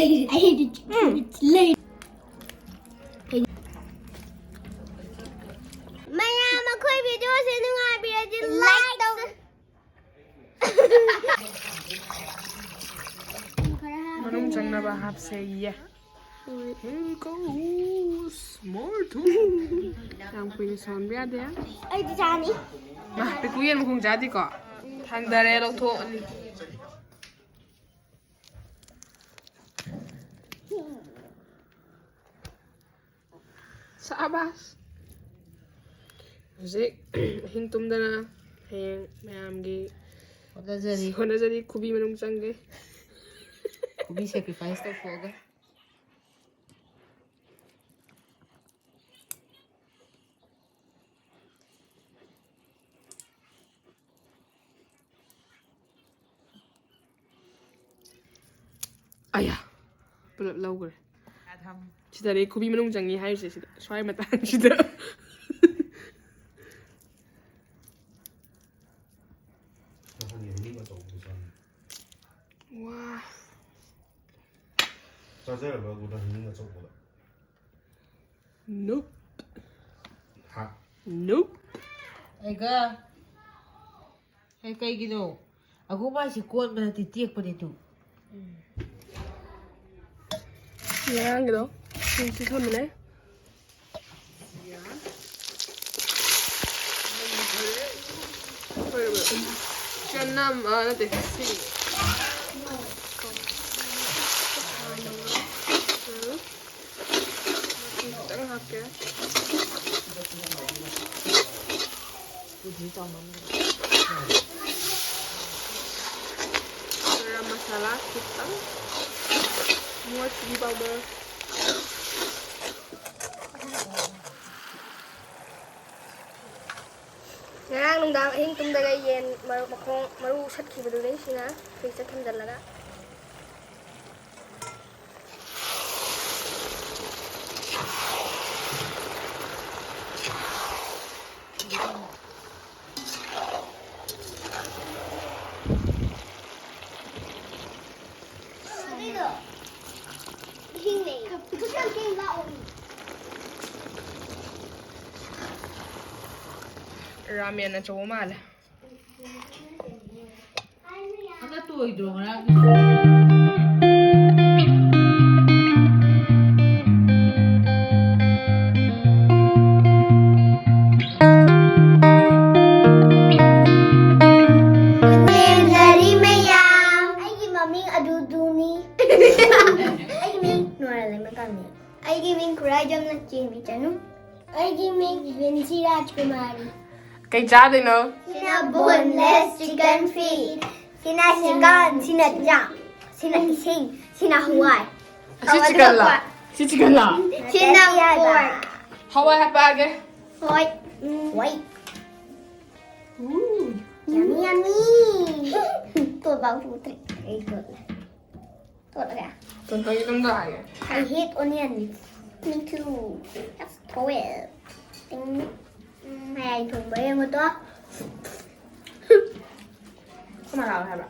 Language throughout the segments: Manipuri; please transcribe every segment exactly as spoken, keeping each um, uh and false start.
ꯑꯩꯗꯤ ꯂꯩ꯫ ꯃꯌꯥꯝ ꯑꯩꯈꯣꯏ videoꯁꯦ ꯅꯨꯡꯉꯥꯏꯕꯤꯔꯗꯤ like ꯇꯧ꯫ ꯃꯅꯨꯡ ꯆꯪꯅꯕ ꯍꯥꯞꯁꯦꯌꯦ꯫ Here goes more ꯊꯨꯝ꯫ ꯌꯥꯝ ꯀꯨꯏꯅ ꯁꯧꯍꯟꯕ ꯌꯥꯗꯦ꯫ ꯑꯩꯗꯤ ꯆꯥꯅꯤ꯫ ꯃꯥ, ꯄꯤꯀꯨ ꯌꯦꯟ ꯃꯈꯣꯡ ꯆꯥꯗꯦꯀꯣ? ꯊꯥꯡꯗꯔꯦ, ꯂꯧꯊꯣꯛꯑꯅꯤ꯫ ꯁꯥꯕꯥꯁ꯫ ꯍꯧꯖꯤꯛ ꯑꯍꯤꯡ ꯇꯨꯝꯗꯅ ꯍꯌꯦꯡ ꯃꯌꯥꯝꯒꯤ ꯍꯣꯠꯅꯖꯔꯤ꯫ ꯍꯣꯠꯅꯖꯔꯤ꯫ ꯈꯨꯕꯤ ꯃꯅꯨꯡ ꯆꯪꯒꯦ꯫ ꯈꯨꯕꯤ sacrifice ꯇꯧꯊꯣꯛꯑꯒ꯫ ꯑꯌꯥ, ꯄꯨꯂꯞ ꯂꯧꯈ꯭ꯔꯦ꯫ ꯁꯤꯗꯅꯦ ꯈꯨꯕꯤ ꯃꯅꯨꯡ ꯆꯪꯉꯤ ꯍꯥꯏꯔꯤꯁꯦ, ꯁꯤꯗ, ꯁ꯭ꯋꯥꯏ ꯃꯇꯥꯡꯁꯤꯗ꯫ ꯋꯥ꯫ ꯆꯥꯖꯔꯕ ꯒꯨꯗ ꯍꯤꯡ ꯑꯆꯧꯕꯗ? Nope. ꯍꯥ? Nope. ꯑꯩꯒ꯫ ꯑꯩ ꯀꯩꯒꯤꯅꯣ? ꯑꯒꯨꯝꯕ ꯍꯥꯏꯁꯦ ꯀꯣꯟꯕ ꯅꯠꯇꯦ, ꯇꯦꯛꯄꯅꯦ ꯇꯨ꯫ ꯉꯔꯥꯡꯒꯤꯗꯣ ꯁꯤ ꯊꯝꯕꯅꯦ꯫ ꯆꯅꯝ, ꯑ, ꯅꯠꯇꯦ, ꯁꯤ꯫ ꯈꯤꯇꯪ ꯍꯥꯞꯀꯦ꯫ ꯒꯔꯝ ꯃꯁꯥꯂꯥ ꯈꯤꯇꯪ꯫ More chili powder꯫ ꯉꯔꯥꯡ ꯅꯨꯡꯗꯥꯡ ꯑꯍꯤꯡ ꯇꯨꯝꯗꯒꯩ ꯌꯦꯟ ꯃꯔꯨ, ꯃꯈꯣꯡ ꯃꯔꯨ ꯁꯠꯈꯤꯕꯗꯨꯅꯤ ꯁꯤꯅ fridgeꯇ ꯊꯝꯖꯤꯜꯂꯒ꯫ ꯔꯥꯃꯦꯟ ꯑꯆꯧꯕ ꯃꯥꯜꯂꯦ꯫ ꯍꯟꯗꯛ ꯇꯣꯏꯗ꯭ꯔꯣ ꯉꯔꯥꯡꯒꯤ? ꯂꯦꯟꯗꯔꯤ ꯃꯌꯥꯝ, ꯑꯩꯒꯤ ꯃꯃꯤꯡ ꯑꯗꯨꯗꯨꯅꯤ꯫ ꯑꯩꯒꯤ ꯃꯤꯡ ꯅꯣꯔꯥ ꯂꯩꯃꯀꯥꯝꯅꯤ꯫ ꯑꯩꯒꯤ ꯃꯤꯡ ꯈꯨꯔꯥꯏꯖꯝ ꯂꯟꯆꯦꯟꯕꯤ ꯆꯅꯨ꯫ ꯑꯩꯒꯤ ꯃꯤꯡ ꯕꯤꯟꯁꯤ ꯔꯥꯖꯀꯨꯃꯥꯔꯤ꯫ ꯀꯩ ꯆꯥꯗꯣꯏꯅꯣ? ꯁꯤꯅ boneless chicken feet꯫ ꯁꯤꯅ chicken, ꯁꯤꯅ ꯆꯥꯛ, ꯁꯤꯅ ꯏꯁꯤꯡ, ꯁꯤꯅ ꯍꯋꯥꯏ꯫ ꯁꯤ chicken ꯂꯣ? ꯁꯤ chicken ꯂꯣ? ꯁꯤꯅ pork꯫ ꯍꯋꯥꯏ ꯍꯥꯞꯄꯛꯑꯒꯦ꯫ ꯍꯣꯏ꯫ ꯎꯝ꯫ ꯍꯣꯏ꯫ ꯎ꯫ Yummy, yummy꯫ ꯇꯣꯠ ꯄꯥꯎ ꯊꯣꯛꯇ꯭ꯔꯤ꯫ ꯑꯩ ꯇꯣꯠꯂꯦ꯫ ꯇꯣꯠꯂꯒ꯫ ꯇꯣꯠꯄꯒꯤ ꯑꯗꯨꯝ ꯇꯧꯔꯒꯦ꯫ I hate onion. Me too. Just throw it. ꯇꯤꯡ꯫ ꯎꯝ, ꯃꯌꯥꯏ ꯊꯣꯡꯕ ꯌꯦꯡꯉꯨ ꯇꯣ꯫ ꯀꯅꯥ ꯂꯥꯛꯑꯣ ꯍꯥꯏꯕ?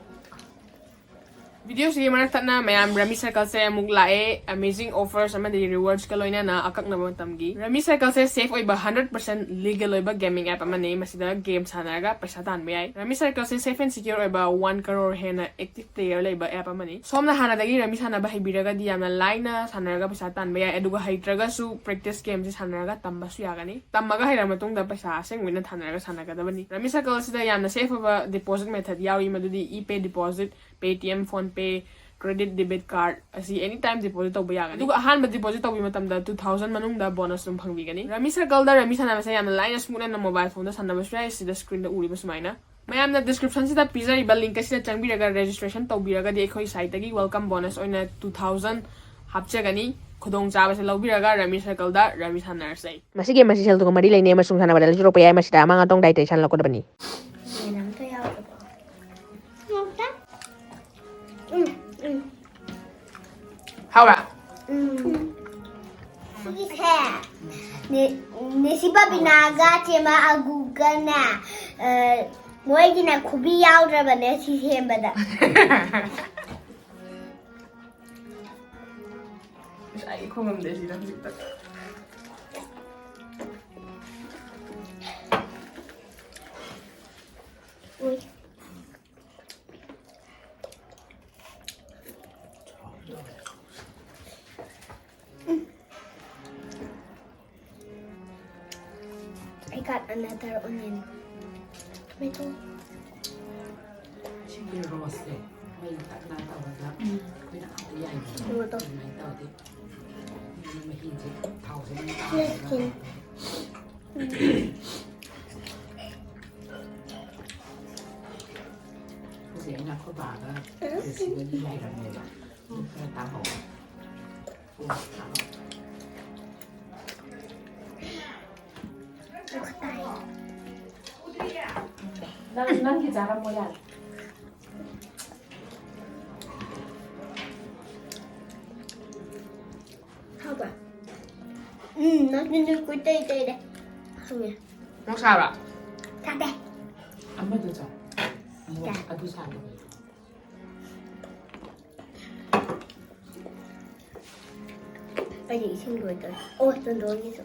Video ꯁꯤꯒꯤ ꯃꯔꯛ ꯊꯠꯅ ꯃꯌꯥꯝ Rummy Circle ꯁꯦ ꯑꯃꯨꯛ ꯂꯥꯛꯑꯦ꯫ Amazing offers ꯑꯃꯗꯤ rewards ꯀ ꯂꯣꯏꯅꯅ ꯑꯀꯛꯅꯕ ꯃꯇꯝꯒꯤ꯫ Rummy Circle ꯁꯦ safe ꯑꯣꯏꯕ, hundred percent legal ꯑꯣꯏꯕ gaming app ꯑꯃꯅꯤ꯫ ꯃꯁꯤꯗ game ꯁꯥꯟꯅꯔꯒ ꯄꯩꯁꯥ ꯇꯥꯟꯕ ꯌꯥꯏ꯫ Rummy Circle say safe and secure ꯑꯣꯏꯕ, one crore ꯍꯦꯟꯅ active player ꯂꯩꯕ app ꯑꯃꯅꯤ꯫ ꯁꯣꯝꯅ ꯍꯥꯟꯅꯗꯒꯤ Rummy ꯁꯥꯟꯅꯕ ꯍꯩꯕꯤꯔꯒꯗꯤ ꯌꯥꯝꯅ ꯂꯥꯏꯅ ꯁꯥꯟꯅꯔꯒ ꯄꯩꯁꯥ ꯇꯥꯟꯕ ꯌꯥꯏ, ꯑꯗꯨꯒ ꯍꯩꯇ꯭ꯔꯒꯁꯨ practice game ꯁꯦ ꯁꯥꯟꯅꯔꯒ ꯇꯝꯕꯁꯨ ꯌꯥꯒꯅꯤ꯫ ꯇꯝꯃꯒ ꯍꯩꯔ ꯃꯇꯨꯡꯗ ꯄꯩꯁꯥ ꯑꯁꯦꯡꯕ ꯑꯣꯏꯅ ꯊꯥꯅꯔꯒ ꯁꯥꯟꯅꯒꯗꯕꯅꯤ꯫ Rummy Circle ꯁꯤꯗ ꯌꯥꯝꯅ safe ꯑꯣꯏꯕ deposit method ꯌꯥꯎꯔꯤ, ꯃꯗꯨꯗꯤ ePay deposit, Paytm, PhonePe, credit debit card ꯑꯁꯤ anytime deposit ꯇꯧꯕ ꯌꯥꯒꯅꯤ꯫ ꯑꯗꯨꯒ ꯑꯍꯥꯟꯕ deposit ꯇꯧꯕ ꯃꯇꯝꯗ two thousand ꯃꯅꯨꯡꯗ bonus ꯑꯗꯨꯝ ꯐꯪꯕꯤꯒꯅꯤ꯫ Rummy Circle ꯗ Rummy ꯁꯥꯟꯅꯕꯁꯦ ꯌꯥꯝꯅ ꯂꯥꯏꯅ smooth ꯑꯣꯏꯅ mobile phone ꯗ ꯁꯥꯟꯅꯕꯁꯨ ꯌꯥꯏ, ꯁꯤꯗ screen ꯗ ꯎꯔꯤꯕ ꯁꯨꯃꯥꯏꯅ꯫ ꯃꯌꯥꯝꯅ description ꯁꯤꯗ ꯄꯤꯖꯔꯤꯕ link ꯑꯁꯤꯗ ꯆꯪꯕꯤꯔꯒ registration ꯇꯧꯕꯤꯔꯒꯗꯤ ꯑꯩꯈꯣꯏ site ꯇꯒꯤ welcome bonus ꯑꯣꯏꯅ two thousand ꯍꯥꯞꯆꯒꯅꯤ꯫ ꯈꯨꯗꯣꯡꯆꯥꯕꯁꯦ ꯂꯧꯕꯤꯔꯒ Rummy Circle ꯗ Rummy ꯁꯥꯟꯅꯔꯁꯦ꯫ ꯃꯁꯤꯒꯤ ꯑꯃꯁꯤ ꯁꯦꯜ ꯊꯨꯝꯒ ꯃꯔꯤ ꯂꯩꯅꯩ ꯑꯃꯁꯨꯡ ꯁꯥꯟꯅꯕꯗ ꯂꯧꯁꯤꯜꯂꯛꯄ ꯌꯥꯏ꯫ ꯃꯁꯤꯗ ꯑꯃꯥꯡ ꯑꯇꯣꯡ dietitian ꯂꯧꯒꯗꯕꯅꯤ꯫ ꯌꯦꯟ ꯑꯝꯇ ꯌꯥꯎꯗꯕ꯫ ꯎꯝ, ꯎꯝ꯫ ꯍꯥꯎꯕ꯭ꯔꯥ? ꯎꯝ꯫ ꯁꯤꯒꯤꯁꯦ ꯅꯦ-, ꯅꯦꯁꯤ ꯕꯕꯤꯅꯥꯒ ꯆꯦꯃ ꯑꯒꯨꯒꯅꯦ, ꯑ, ꯃꯣꯏꯒꯤꯅ ꯈꯨꯕꯤ ꯌꯥꯎꯗ꯭ꯔꯕꯅꯦ ꯁꯤ ꯁꯦꯝꯕꯗ꯫ ꯑꯁ, ꯑꯩ ꯈꯣꯡꯉꯝꯗꯦ ꯁꯤꯗ ꯍꯧꯖꯤꯛꯇ꯫ I got another onion. Tomato. ꯁꯤꯒꯤ ꯔꯣꯁꯁꯦ ꯃꯩ ꯇꯞꯅ ꯇꯧꯔꯒ ꯑꯩꯈꯣꯏꯅ ꯑꯥꯗ ꯌꯥꯏꯕꯗꯣ ꯑꯗꯨꯃꯥꯏꯅ ꯇꯧꯔꯗꯤ ꯃꯍꯤꯁꯦ ꯊꯥꯎꯁꯦ ꯂꯣꯏ ꯇꯥꯔꯒ ꯍꯧꯖꯤꯛ ꯑꯩꯅ ꯑꯩꯈꯣꯏ ꯕꯥꯒ ꯁꯤꯗ ꯌꯥꯏꯔꯝꯃꯦꯕ꯫ ꯑꯗꯨ ꯈꯔ ꯇꯥꯍꯧꯋꯦ꯫ ꯅꯪ, ꯅꯪꯒꯤ ꯆꯥꯔꯝꯃꯣ ꯌꯥꯔꯦ꯫ ꯍꯥꯎꯕ꯭ꯔꯥ? ꯎꯝ, ꯅꯪ ꯅꯪ ꯀꯨꯏ ꯇꯩ ꯇꯩꯔꯦ꯫ ꯍꯥꯎꯉꯦ꯫ ꯅꯪ ꯁꯥꯕ꯭ꯔꯥ? ꯁꯥꯗꯦ꯫ ꯑꯃꯗꯣ ꯆꯥꯎ꯫ ꯆꯥ꯫ ꯑꯗꯨ ꯁꯥꯗꯕ꯫ ꯑꯩꯗꯤ ꯏꯁꯤꯡ ꯂꯣꯏꯗꯧꯔꯦ꯫ ꯑꯣ, ꯇꯣꯟꯗꯣꯟꯒꯤꯁꯨ꯫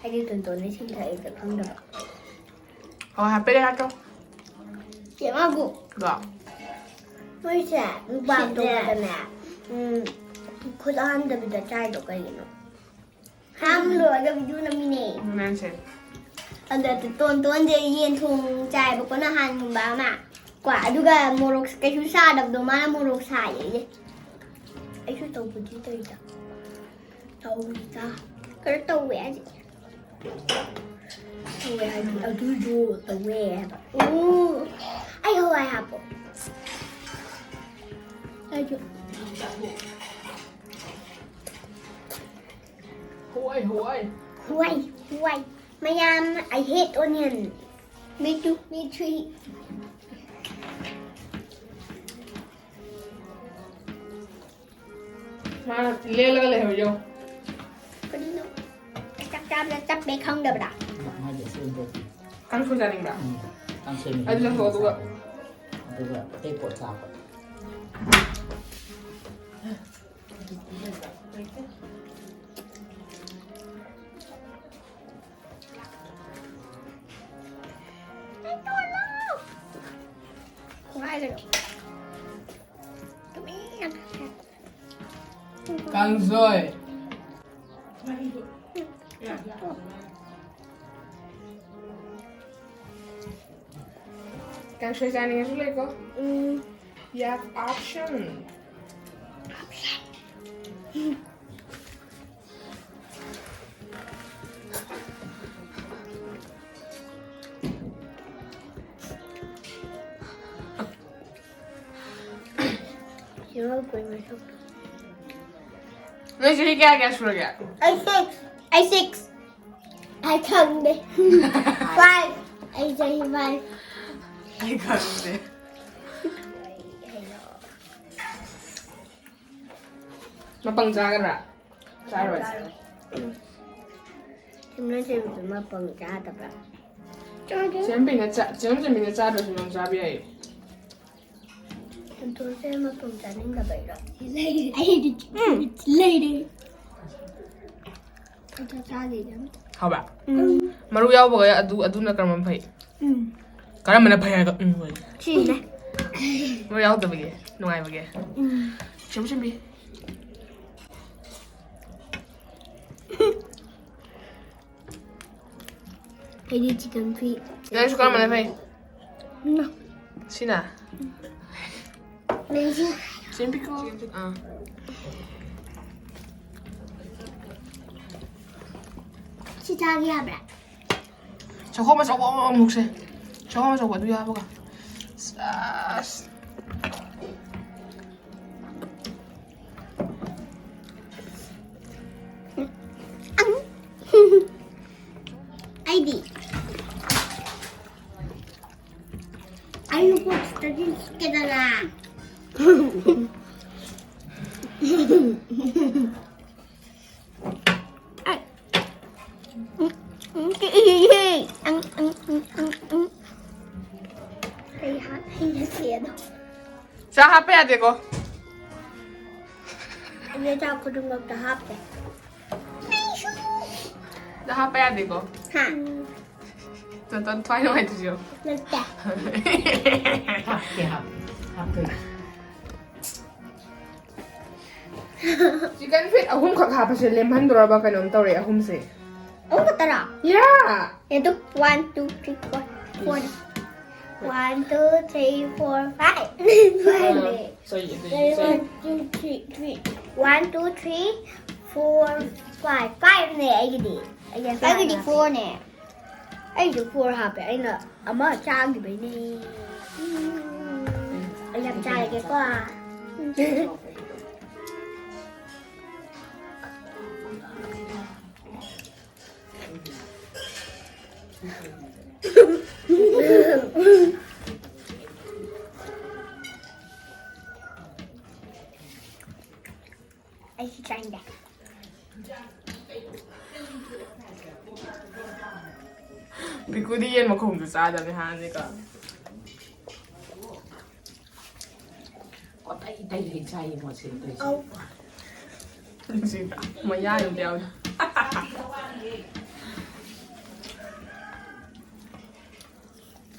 ꯑꯩꯗꯤ ꯇꯣꯟꯗꯣꯟꯅ ꯏꯁꯤꯡ ꯊꯛꯏꯁꯦ ꯈꯪꯗꯕ꯫ ꯍꯣꯏ, ꯍꯥꯏꯐꯦꯠ ꯍꯥꯏꯔꯛꯀꯦ꯫ ꯆꯦ ꯃꯥꯕꯨ꯫ ꯀꯣ? ꯃꯣꯏꯁꯦ ꯃꯨꯛꯕꯥꯡ ꯁꯤꯁꯦ꯫ ꯇꯧꯕꯗꯅꯦ, ꯎꯝ, ꯈꯨꯠ ꯍꯥꯝꯗꯕꯤꯗ ꯆꯥꯏꯗꯣ ꯀꯩꯒꯤꯅꯣ? ꯍꯥꯝ ꯂꯣꯏꯔꯒ ꯚꯤꯗꯤꯑꯣ ꯅꯝꯃꯤꯅꯦ꯫ ꯅꯪꯁꯦ꯫ ꯑꯗ ꯇꯣꯟ ꯇꯣꯟꯁꯦ ꯌꯦꯟ ꯊꯣꯡ ꯆꯥꯏꯕꯀꯣ ꯅꯍꯥꯟꯒꯨꯝꯕ ꯑꯃ꯫ ꯀꯣ ꯑꯗꯨꯒ ꯃꯣꯔꯣꯛ ꯀꯩꯁꯨ ꯁꯥꯗꯕꯗꯣ ꯃꯥꯅ ꯃꯣꯔꯣꯛ ꯁꯥꯏꯌꯦ꯫ ꯑꯩꯁꯨ ꯇꯧꯕꯗꯤ ꯇꯧꯏꯗ꯫ ꯇꯧꯏꯗ꯫ ꯈꯔ ꯇꯧꯋꯦ ꯍꯥꯏꯁꯦ꯫ ꯇꯧꯋꯦ ꯍꯥꯏꯗꯤ ꯑꯗꯨꯗꯣ ꯇꯧꯋꯦ ꯍꯥꯏꯕ꯫ ꯎ, ꯑꯩ ꯍꯋꯥꯏ ꯍꯥꯞꯄꯣ꯫ ꯑꯩꯁꯨ꯫ ꯍꯋꯥꯏ, ꯍꯋꯥꯏ꯫ ꯍꯋꯥꯏ, ꯍꯋꯥꯏ꯫ ꯃꯌꯥꯝ, I hate onion. Me too, me three. ꯃꯥ ꯂꯦꯜꯂꯒ ꯂꯩꯍꯧꯔꯤꯗꯣ꯫ ꯀꯔꯤꯅꯣ? ꯆꯥꯛ ꯆꯥꯕꯗ ꯆꯞꯄꯦ ꯈꯪꯗꯕ꯭ꯔꯥ? ꯃꯥꯗꯤ ꯑꯁꯦꯡꯕ꯫ ꯀꯥꯡꯁꯣꯏ ꯆꯥꯅꯤꯡꯕ꯭ꯔꯥ? ꯎꯝ, ꯀꯥꯡꯁꯣꯏ ꯃꯍꯤ ꯑꯗꯨ ꯂꯧꯊꯣꯛꯑꯣ, ꯑꯗꯨꯒ꯫ ꯆꯥꯕ꯫ ꯑꯗꯨꯒ ꯑꯇꯩ ꯄꯣꯠ ꯆꯥꯕ꯫ ꯀꯥꯡꯁꯣꯏ꯫ ꯀꯥꯡꯁꯣꯏ ꯆꯥꯅꯤꯡꯉꯁꯨ ꯂꯩꯀꯣ꯫ ꯎꯝ꯫ You have option. ꯅꯣꯏ ꯆꯍꯤ ꯀꯌꯥ ꯀꯌꯥ ꯁꯨꯔꯒꯦ? ꯑꯩ ꯁꯤꯛꯁ꯫ ꯑꯩ ꯁꯤꯛꯁ꯫ ꯑꯩ ꯈꯪꯗꯦ꯫ ꯐꯥꯏꯚ꯫ ꯑꯩ ꯆꯍꯤ ꯐꯥꯏꯚ꯫ ꯑꯩ ꯈꯪꯗꯦ꯫ ꯃꯄꯪ ꯆꯥꯒꯗ꯭ꯔꯥ? ꯆꯥꯔꯣꯏ꯫ ꯆꯤꯝꯂꯦꯟ ꯁꯦꯝꯕꯗꯨ ꯃꯄꯪ ꯆꯥꯗꯕ꯭ꯔꯥ? ꯆꯥꯗꯦ꯫ ꯆꯦꯝꯕꯤꯅ ꯆꯥ-, ꯆꯦꯝ ꯆꯦꯝꯕꯤꯅ ꯆꯥꯗ꯭ꯔꯁꯨ ꯅꯪ ꯆꯥꯕ ꯌꯥꯏꯌꯦ꯫ ꯁꯦꯝꯕ ꯄꯨꯡ ꯆꯥꯅꯤꯡꯗꯕꯩꯔꯣ? ꯑꯩꯗꯤ ꯂꯩꯔꯦ꯫ ꯑꯗꯨ ꯆꯥꯗꯦꯗ꯫ ꯍꯥꯎꯕ꯭ꯔꯥ? ꯎꯝ꯫ ꯃꯔꯨ ꯌꯥꯎꯕꯒ ꯑꯗꯨ, ꯑꯗꯨꯅ ꯀꯔꯝꯕ ꯐꯩ? ꯎꯝ꯫ ꯀꯔꯝꯕꯅ ꯐꯩ ꯍꯥꯏꯔꯒ ꯎꯝ ꯑꯣꯏ? ꯁꯤꯅꯦ꯫ ꯃꯔꯨ ꯌꯥꯎꯗꯕꯒꯤ ꯅꯨꯡꯉꯥꯏꯕꯒꯤ꯫ ꯎꯝ꯫ ꯁꯦꯝꯕꯤ, ꯁꯦꯝꯕꯤ꯫ ꯑꯩꯗꯤ ꯆꯤꯛꯀꯟ ꯐꯤ꯫ ꯅꯪꯁꯨ ꯀꯔꯝꯕꯅ ꯐꯩ? ꯅꯣ꯫ ꯁꯤꯅ? ꯂꯩꯁꯤ꯫ ꯆꯦꯟꯕꯤꯀꯣ꯫ ꯑꯥ꯫ ꯁꯤ ꯆꯥꯕ ꯌꯥꯕ꯭ꯔꯥ? ꯆꯥꯛꯈꯣꯝ ꯑꯆꯧꯕ ꯑꯃꯃꯨꯛꯁꯦ꯫ ꯆꯥꯛꯈꯣꯝ ꯑꯆꯧꯕ ꯑꯗꯨ ꯌꯥꯕꯒ꯫ ꯁꯥꯁ꯫ ꯑꯩꯗꯤ ꯑꯩ ꯀꯣꯛꯁꯤꯗꯗꯤ ꯆꯤꯛꯀꯦꯗꯅ꯫ ꯑꯩ ꯎꯝ, ꯎꯝ, ꯎꯝ, ꯎꯝ, ꯎꯝ, ꯎꯝ, ꯎꯝ, ꯎꯝ, ꯎꯝ꯫ ꯑꯩ ꯍꯥꯞ-, ꯑꯩ ꯅꯠꯇꯦ ꯑꯗꯣ꯫ ꯆꯥ ꯍꯥꯞꯄ ꯌꯥꯗꯦꯀꯣ꯫ ꯑꯩꯅ ꯆꯥ ꯈꯨꯗꯤꯡꯃꯛꯇ ꯍꯥꯞꯄꯦ꯫ ꯆꯥ ꯍꯥꯞꯄ ꯌꯥꯗꯦꯀꯣ꯫ ꯍꯥ? ꯇꯣꯟꯇꯣꯟ ꯊꯋꯥꯏ ꯅꯨꯡꯉꯥꯏꯇ꯭ꯔꯤꯁꯦ ꯌꯦꯡꯉꯣ꯫ ꯅꯠꯇꯦ꯫ ꯍꯥꯞꯀꯦ, ꯍꯥꯞ-, ꯍꯥꯞꯇꯣꯏꯅꯦ꯫ Chicken feet ꯑꯍꯨꯝꯈꯛ ꯍꯥꯞꯄꯁꯦ ꯂꯦꯝꯍꯟꯗꯣꯔꯕ ꯀꯩꯅꯣꯝ ꯇꯧꯔꯦ ꯑꯍꯨꯝꯁꯦ. ꯑꯍꯨꯝ ꯈꯛꯇꯔꯥ? Yeah. ꯑꯦ, ꯑꯗꯨ one, two, three, four, four. One, two, three, four, five. Five. So you, One, two, three, three. One, two, three, four, five. Five ꯅꯦ ꯑꯩꯒꯤꯗꯤ. ꯑꯩꯒꯤꯗꯤ four ꯅꯦ. ꯑꯩꯁꯨ four ꯍꯥꯞꯄꯦ, ꯑꯩꯅ ꯑꯃ ꯆꯥꯈꯤꯕꯩꯅꯦ. ꯑꯩ ꯌꯥꯝ ꯆꯥꯔꯒꯦꯀꯣ. ꯑꯩꯁꯨ ꯆꯥꯅꯤꯡꯉꯦ. ꯄꯤꯀꯨꯗꯤ ꯌꯦꯟ ꯃꯈꯣꯡꯁꯨ ꯆꯥꯗꯕꯅꯤ ꯍꯥꯟꯅꯗꯤꯀꯣ. ꯀꯣꯇꯩ ꯇꯩꯔꯦ ꯆꯥꯏ ꯃꯣꯠꯁꯦ ꯇꯧꯔꯤꯁꯦ꯫ ꯑꯧ. ꯅꯨꯡꯁꯤꯗ꯭ꯔꯥ? ꯃꯌꯥ ꯑꯝꯇ ꯌꯥꯎꯗꯦ.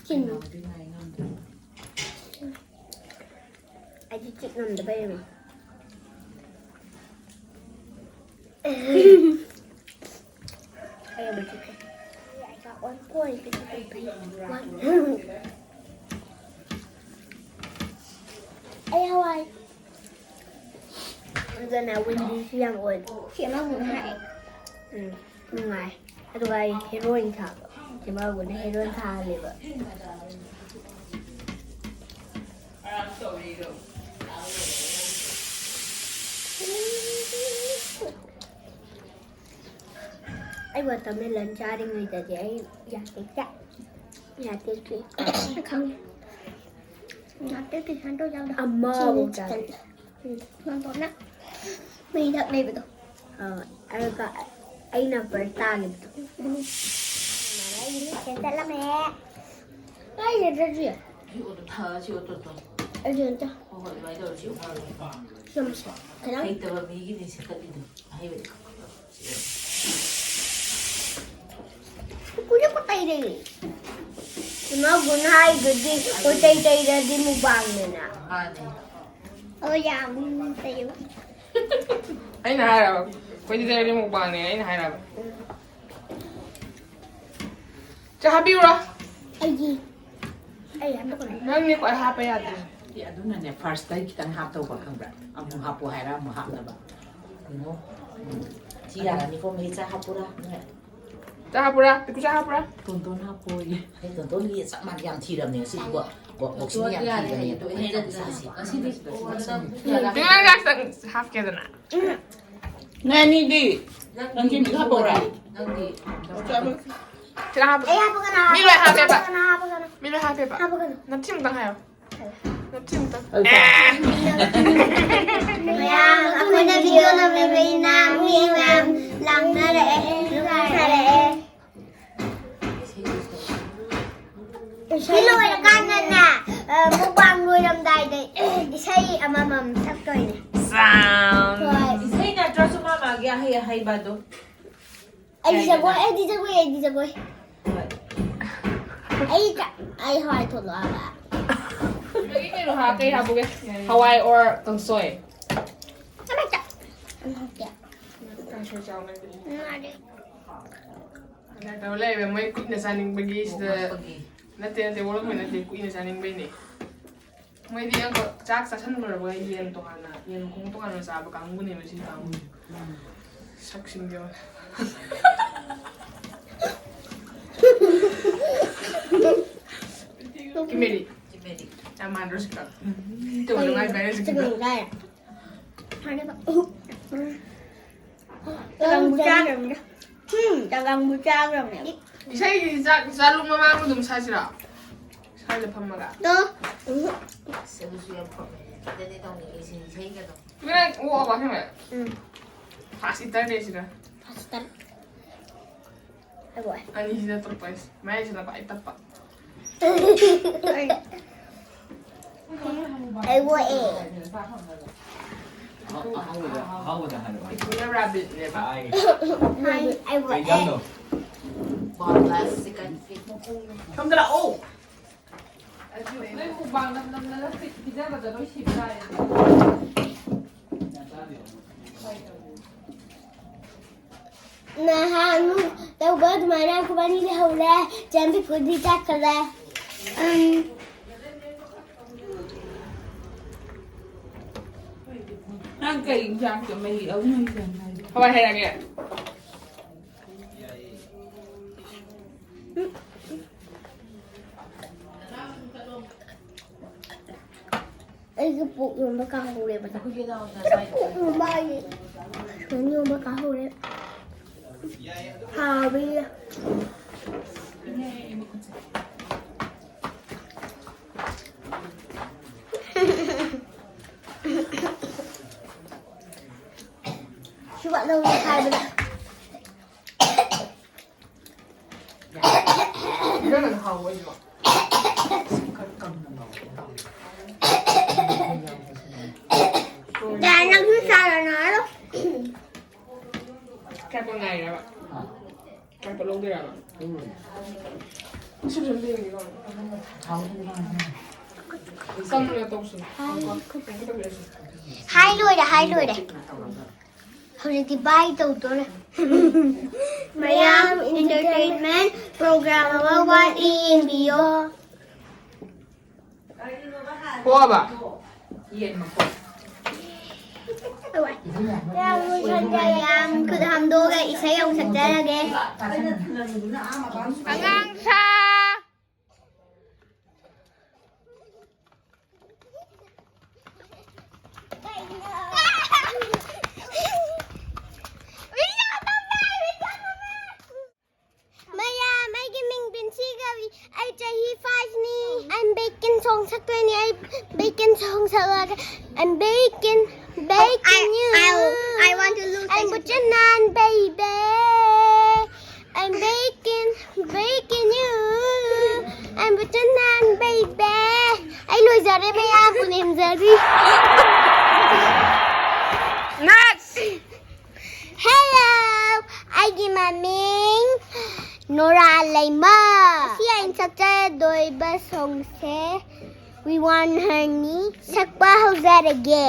ꯆꯤꯟ. ꯉꯥꯏ ꯉꯝꯗꯦ꯫ ꯑꯩꯗꯤ ꯆꯤꯛ ꯉꯝꯗꯕꯩꯅꯦ꯫ ꯑꯩ ꯑꯃ ꯆꯤꯛꯈ꯭ꯔꯦ꯫ I got one point. One. ꯑꯩ ꯍꯋꯥꯏ꯫ ꯑꯗꯨꯅ ꯋꯤꯟꯗꯤꯁꯨ ꯌꯥꯝ ꯑꯣꯏ꯫ ꯁꯤ ꯑꯃ ꯑꯃꯨꯛ ꯍꯥꯏ꯫ ꯎꯝ, ꯅꯨꯡꯉꯥꯏ꯫ ꯑꯗꯨꯒ ꯑꯩ ꯍꯦꯔꯣꯏꯟ ꯁꯥꯕ꯫ ꯁꯤ ꯃꯥꯕꯨꯅ ꯍꯦꯔꯣꯏꯟ ꯁꯥꯍꯜꯂꯦꯕ꯫ ꯑꯩ watermelon ꯆꯥꯔꯤꯉꯩꯗꯗꯤ ꯑꯩ ꯌꯥꯇꯦꯛꯇ, ꯌꯥꯇꯦꯛꯇꯤ ꯈꯪꯉꯦ꯫ ꯌꯥꯇꯦꯛꯇꯤ ꯁꯨꯃꯥꯏꯅ ꯇꯧ ꯆꯥꯕꯗꯣ꯫ ꯑꯃꯐꯥꯎ ꯆꯤꯅꯤ ꯆꯥꯗꯦ꯫ ꯆꯤꯛꯀꯟ꯫ ꯎꯝ, ꯃꯥꯝꯇꯣꯟꯅ ꯃꯩ ꯊꯛ ꯂꯩꯕꯗꯣ꯫ ꯑꯥ, ꯑꯗꯨꯒ ꯑꯩꯅ first ꯇꯥꯈꯤꯕꯗꯣ꯫ ꯎꯝ꯫ ꯃꯥꯅ ꯑꯩꯒꯤ ꯃꯤꯡꯁꯦꯜ ꯆꯠꯂꯝꯃꯦ꯫ ꯀꯥꯏ ꯆꯠꯇ꯭ꯔꯁꯨ ꯌꯥꯏ꯫ ꯁꯤ ꯑꯣꯠꯇꯣ ꯊꯥ, ꯁꯤ ꯑꯣꯠꯇꯣ ꯇꯣ꯫ ꯑꯗꯨ ꯅꯠꯇ꯭ꯔꯣ? ꯍꯣꯏ, ꯍꯣꯏ, ꯑꯗꯨꯃꯥꯏꯅ ꯇꯧꯔ ꯁꯤ ꯑꯣꯠꯊꯔꯒ꯫ ꯁꯦꯝꯁꯦ꯫ ꯈꯤꯇꯪ꯫ ꯍꯩꯇꯕ ꯃꯤꯒꯤꯅꯦ ꯁꯦꯠꯀꯠꯂꯤꯗꯣ꯫ ꯑꯍꯩꯕꯗꯤ ꯈꯪꯕꯗꯣ꯫ ꯀꯨꯂꯤ ꯀꯣꯠ ꯇꯩꯔꯦ꯫ ꯏꯃꯥꯕꯨꯅ ꯍꯥꯏꯗꯨꯗꯤ ꯀꯣꯏ ꯇꯩ ꯇꯩꯔꯗꯤ ꯃꯨꯛꯕꯥꯡꯅꯦꯅ꯫ ꯃꯥꯅꯦ꯫ ꯑꯣ, ꯌꯥꯝ ꯇꯩꯌꯦꯕ꯫ ꯑꯩꯅ ꯍꯥꯏꯔꯕ? ꯑꯩꯈꯣꯏꯗꯤ ꯗꯦꯂꯤ ꯃꯨꯛꯕꯥꯡꯅꯦ, ꯑꯩꯅ ꯍꯥꯏꯔꯕ? ꯆꯥ ꯍꯥꯞꯄꯤꯌꯨꯔꯣ? ꯑꯩꯒꯤ ꯑꯩ ꯍꯥꯞꯄꯛꯀꯅꯨ꯫ ꯅꯪꯅꯦ ꯈ꯭ꯋꯥꯏ ꯍꯥꯞꯄ ꯌꯥꯗꯦ꯫ ꯑꯦ, ꯑꯗꯨꯅꯅꯦ, ꯐꯥꯔꯁꯇ ꯈꯤꯇꯪ ꯍꯥꯞꯇꯧꯕ ꯈꯪꯕ꯭ꯔꯥ? ꯑꯃꯨꯛ ꯍꯥꯞꯄꯣ ꯍꯥꯏꯔ ꯑꯃꯨꯛ ꯍꯥꯞꯅꯕ꯫ ꯀꯩꯅꯣ? ꯎꯝ꯫ ꯁꯤ ꯌꯥꯔꯅꯤꯀꯣ, ꯃꯍꯤ ꯆꯥ ꯍꯥꯞꯄꯨꯔꯥ? ꯆꯥ ꯍꯥꯞꯄꯨꯔꯥ? ꯄꯤꯀꯨ ꯆꯥ ꯍꯥꯞꯄꯨꯔꯥ? ꯇꯣꯟꯇꯣꯟ ꯍꯥꯞꯄꯣꯌꯦ꯫ ꯑꯩ ꯇꯣꯟꯇꯣꯟꯒꯤ ꯆꯞ ꯃꯥꯟꯅ ꯌꯥꯝ ꯊꯤꯔꯕꯅꯦ ꯉꯁꯤꯗꯤꯀꯣ꯫ ꯕꯣ-, ꯕꯣꯛꯁꯤꯡ ꯌꯥꯝ ꯊꯤꯔꯕꯅꯦ꯫ ꯉꯁꯤꯗꯤ ꯄꯤꯀꯨ ꯅꯪ ꯆꯥꯛ ꯍꯥꯞꯀꯦꯗꯅ꯫ ꯅꯣꯏ ꯑꯅꯤꯗꯤ ꯅꯪ ꯊꯤꯝꯁꯨ ꯍꯥꯞꯄꯧꯔꯥ? ꯅꯪꯗꯤ ꯁꯤꯗ ꯍꯥꯞꯄꯨ꯫ ꯑꯩ ꯍꯥꯞꯄꯒꯅ ꯃꯤ ꯂꯣꯏ ꯍꯥꯞꯄꯦꯕ꯫ ꯍꯥꯞꯄꯒꯅ, ꯍꯥꯞꯄꯒꯅ꯫ ꯃꯤ ꯂꯣꯏ ꯍꯥꯞꯄꯦꯕ꯫ ꯍꯥꯞꯄꯒꯅ꯫ ꯅꯊꯤꯝ ꯑꯝꯇꯪ ꯍꯥꯏꯌꯣ꯫ ꯅꯊꯤꯝ ꯑꯝꯇꯪ꯫ ꯃꯌꯥꯝ ꯑꯩꯈꯣꯏꯅ ꯚꯤꯗꯤꯑꯣ ꯅꯝꯃꯤꯕꯅꯤꯅ ꯃꯤ ꯃꯌꯥꯝ ꯂꯥꯡꯅꯔꯛꯑꯦ, ꯂꯨꯞꯅꯔꯛꯑꯦ꯫ ꯁꯤ ꯂꯣꯏꯔꯀꯥꯟꯗꯅꯦ, ꯑ, ꯃꯨꯛꯕꯥꯡ ꯂꯣꯏꯔꯝꯗꯥꯏꯗ ꯏꯁꯩ ꯑꯃꯃꯝ ꯁꯛꯇꯣꯏꯅꯦ꯫ ꯆꯥꯝ꯫ ꯍꯣꯏ꯫ ꯏꯁꯩ ꯅꯠꯇ꯭ꯔꯁꯨ ꯃꯥ ꯃꯥꯒꯤ ꯑꯍꯩ ꯑꯍꯩꯕꯗꯣ꯫ ꯑꯩꯗꯤ ꯖꯒꯣꯏ, ꯑꯩꯗꯤ ꯖꯒꯣꯏ, ꯑꯩꯗꯤ ꯖꯒꯣꯏ꯫ ꯍꯣꯏ꯫ ꯑꯩ ꯀ-, ꯑꯩ ꯍꯋꯥꯏ ꯊꯣꯡꯉꯛꯑꯕ꯫ ꯅꯪꯒꯤ ꯀꯩꯅꯣ ꯍꯥ-, ꯀꯩ ꯍꯥꯞꯄꯨꯒꯦ? ꯍꯋꯥꯏ or ꯀꯥꯡꯁꯣꯏ? ꯑꯃꯠꯇ꯫ ꯑꯃ ꯍꯥꯞꯀꯦ꯫ ꯀꯥꯡꯁꯣꯏ ꯆꯥꯎ ꯅꯪꯗꯤ꯫ ꯉꯥꯔꯤ꯫ ꯑꯗꯨꯃꯥꯏꯅ ꯇꯧꯔ ꯂꯩꯔꯦ, ꯃꯣꯏ ꯀꯨꯏꯅ ꯆꯥꯅꯤꯡꯕꯒꯤ ꯁꯤꯗ꯫ ꯑꯣꯛꯂꯛꯄꯒꯤ꯫ ꯅꯠꯇꯦ, ꯅꯠꯇꯦ, ꯑꯣꯛꯂꯛꯄꯩ ꯅꯠꯇꯦ, ꯀꯨꯏꯅ ꯆꯥꯅꯤꯡꯕꯩꯅꯦ꯫ ꯃꯣꯏꯗꯤ ꯑꯪꯀ-, ꯆꯥꯛ ꯆꯥꯁꯟꯈ꯭ꯔꯕ ꯌꯦꯟ ꯇꯣꯉꯥꯟꯅ, ꯌꯦꯟ ꯃꯈꯣꯡ ꯇꯣꯉꯥꯟꯅ ꯆꯥꯕ ꯀꯥꯡꯕꯨꯅꯦꯕ ꯁꯤ ꯀꯥꯡꯕꯨꯁꯦ꯫ ꯎꯝ꯫ ꯁꯛꯁꯤꯡꯗꯣ ꯌꯦꯡꯉꯣ꯫ ꯀꯤꯃꯦꯔꯤ꯫ ꯀꯤꯃꯦꯔꯤ꯫ ꯌꯥꯝ ꯃꯥꯟꯗ꯭ꯔꯣ ꯁꯤ ꯀꯥꯡ? ꯎꯝ꯫ ꯇꯧꯕ ꯅꯨꯡꯉꯥꯏꯕ ꯍꯥꯏꯔꯦ ꯁꯤ ꯀꯥꯡ꯫ ꯆꯒꯪꯕꯨ ꯆꯥꯈ꯭ꯔꯕꯅꯤꯗ꯫ ꯎꯝ, ꯆꯒꯪꯕꯨ ꯆꯥꯈ꯭ꯔꯕꯅꯦ꯫ ꯏꯁꯩꯁꯤ ꯆꯥꯛ ꯆꯥꯂꯨ ꯃꯃꯥꯡꯗ ꯑꯗꯨꯝ ꯁꯥꯁꯤꯔꯣ? ꯁ꯭ꯋꯥꯏꯗ ꯐꯝꯃꯒ꯫ ꯅꯣ꯫ ꯎꯝ꯫ ꯑꯁ, ꯑꯗꯨꯁꯨ ꯌꯥꯝ ꯐꯕꯅꯦ꯫ ꯑꯗꯨꯅꯦ ꯇꯧꯅꯤꯡꯉꯤꯁꯦ, ꯏꯁꯩꯒꯗꯣ꯫ ꯅꯪ ꯑꯣꯛꯑꯕ ꯑꯁꯦꯡꯕꯩ? ꯎꯝ꯫ Fast eater ꯅꯦ ꯁꯤꯗ꯫ Fast eater꯫ ꯑꯩꯕꯨ ꯑꯣꯏ꯫ ꯑꯅꯤꯁꯤꯅ ꯇꯞꯄ ꯍꯥꯏꯁꯦ꯫ ꯃꯌꯥꯏꯁꯤꯅ ꯈ꯭ꯋꯥꯏ ꯇꯞꯄ꯫ ꯑꯩꯕꯨ ꯑꯣꯏ꯫ ꯑꯍꯥꯎꯕꯗ, ꯑꯍꯥꯎꯕꯗ ꯍꯥꯏꯔꯛꯑꯣ꯫ ꯄꯤꯀꯨꯅ rabbit ꯅꯦꯕ꯫ ꯍꯥꯏ꯫ ꯑꯩꯕꯨ ꯀꯩ ꯑꯣꯏ꯫ ꯏꯟꯖꯥꯡꯅꯣ? Boneless chicken feet꯫ ꯁꯣꯝꯗ ꯂꯥꯛꯑꯣ꯫ ꯅꯣꯏ ꯃꯨꯛꯕꯥꯡ ꯅꯝ ꯅꯝꯗꯅ ꯄꯤꯖꯕꯗ ꯂꯣꯏ ꯁꯤꯕ ꯇꯥꯔꯦ꯫ ꯁꯨꯃꯥꯏꯅ ꯑꯩꯈꯣꯏꯕꯥꯅꯤ ꯂꯩꯍꯧꯔꯦ꯫ ꯆꯦꯟꯕꯤ ꯈꯨꯗꯤ ꯆꯠꯈ꯭ꯔꯦ꯫ ꯎꯝ꯫ ꯅꯪ ꯀꯩ ꯏꯟꯖꯥꯡ ꯆꯥ-, ꯃꯍꯤ ꯑꯍꯨꯝ ꯃꯍꯤ ꯆꯥꯅꯤ ꯍꯥꯏꯗꯣ? ꯍꯋꯥꯏ ꯍꯥꯏꯔꯒꯦ꯫ ꯑꯩꯒꯤ ꯄꯣꯛ ꯌꯣꯟꯕ ꯀꯥꯍꯧꯔꯦꯕ꯫ ꯄꯣꯛ ꯌꯣꯟꯕ ꯍꯥꯏꯌꯦ꯫ ꯁꯨꯃꯥꯏꯅ ꯌꯣꯟꯕ ꯀꯥꯍꯧꯔꯦ꯫ ꯍꯥꯎꯕꯤ꯫ ꯁꯨꯕꯥꯠ ꯂꯧꯔꯦ ꯍꯥꯏꯕꯗ꯫ ꯏꯟꯖꯥꯡ ꯍꯥꯎꯕ ꯑꯣꯏꯗ꯭ꯔꯣ? ꯌꯥꯔꯦ, ꯅꯪꯁꯨ ꯆꯥꯔꯣ, ꯅꯥꯔꯣ꯫ ꯀꯌꯥꯝ ꯉꯥꯏꯔꯕ? ꯀꯌꯥꯝ ꯂꯧꯗꯣꯏꯔꯕ? ꯁꯨꯝ ꯁꯨꯝ ꯌꯦꯡꯒꯦ ꯇꯧꯕ꯫ ꯀꯪꯅ ꯇꯧꯁꯤ꯫ ꯍꯥꯏ ꯂꯣꯏꯔꯦ, ꯍꯥꯏ ꯂꯣꯏꯔꯦ꯫ ꯍꯧꯖꯤꯛꯇꯤ ꯕꯥꯏ ꯇꯧꯗꯣꯔꯦ꯫ ꯃꯌꯥꯝ entertainment program ꯑꯃ ꯋꯥꯠꯂꯤ, ꯌꯦꯡꯕꯤꯌꯣ꯫ ꯊꯣꯛꯑꯕ? ꯌꯦꯟ ꯃꯈꯣꯟ꯫ ꯌꯥꯝ ꯈꯨꯠ ꯍꯥꯝꯗꯣꯛꯑꯒ ꯏꯁꯩ ꯑꯃꯨꯛ ꯁꯛꯆꯔꯒꯦ꯫ ꯑꯉꯥꯡ ꯁꯥ꯫ ꯃꯌꯥꯝ, ꯑꯩꯒꯤ ꯃꯤꯡ ꯕꯤꯟꯁꯤ ꯀꯧꯏ꯫ ꯑꯩ ꯆꯍꯤ five ꯅꯤ꯫ I'm baking song ꯁꯛꯇꯣꯏꯅꯤ꯫ ꯑꯩ baking song ꯁꯛꯂꯒ, I'm baking, baking you. I, I, I want to look I'm like Butchernan baby. I'm baking, baking you. I'm Butchernan baby. ꯑꯩ ꯂꯣꯏꯖꯔꯦ ꯃꯌꯥꯝ, ꯎꯅꯦꯝꯖꯔꯤ꯫ Next! Hello! ꯑꯩꯒꯤ ꯃꯃꯤꯡ ꯅꯣꯔꯥ ꯂꯩꯃ꯫ ꯉꯁꯤ ꯑꯩꯅ ꯁꯛꯆꯗꯣꯏꯕ songꯁꯦ We Want Herꯅꯤ꯫ ꯁꯛꯄ ꯍꯧꯖꯔꯒꯦ꯫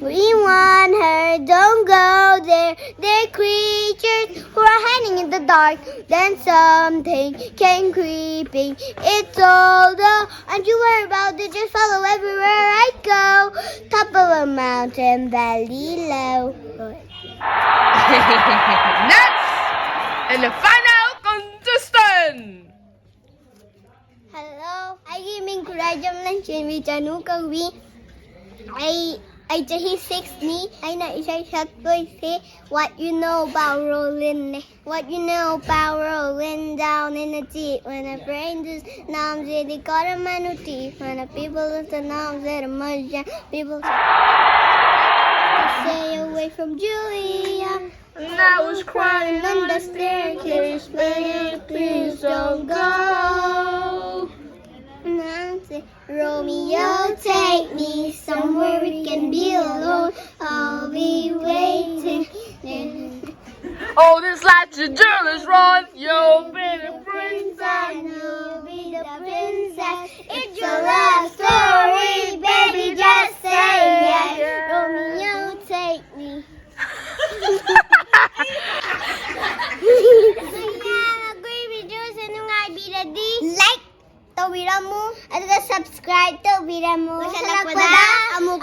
We want her, don't go there, There creatures who are hiding in the dark. Then something came creeping. It's all the, aren't you worried about it? Just follow everywhere I go. Top of a mountain, valley low. Next! And the final contestant! Hello, ꯑꯩꯒꯤ ꯃꯤꯡ ꯈꯨꯔꯥꯏꯖꯝ ꯂꯟꯆꯦꯟꯕꯤ ꯆꯅꯨ ꯀꯧꯏ꯫ ꯑꯩ ꯑꯩ ꯆꯍꯤ six ꯅꯤ꯫ ꯑꯩꯅ ꯏꯁꯩ ꯁꯛꯇꯣꯏꯁꯦ What You Know About Rollin ꯅꯦ꯫ What you know about rolling down in the deep? When a brain just numbs it, they call it manuti. When a people lose the norms, they're the merchant. People stay away from Julia. And I was crying on the staircase, begging, please don't go. And I say, Romeo, take me somewhere we can be alone. I'll be waiting. Oh, this light you jealous run, yo, baby, Prince, I know be the princess. It's a love story, baby, just say yes. Romeo, take me. Ayan, ako'y video sa nung ay binadi. Like ꯇꯧꯕꯤꯔꯝꯃꯨ꯫ ꯑꯗꯨꯒ subscribe ꯇꯧꯕꯤꯔꯝꯃꯨ꯫ ꯃꯁꯥꯂꯛꯄꯗ ꯑꯃꯨꯛ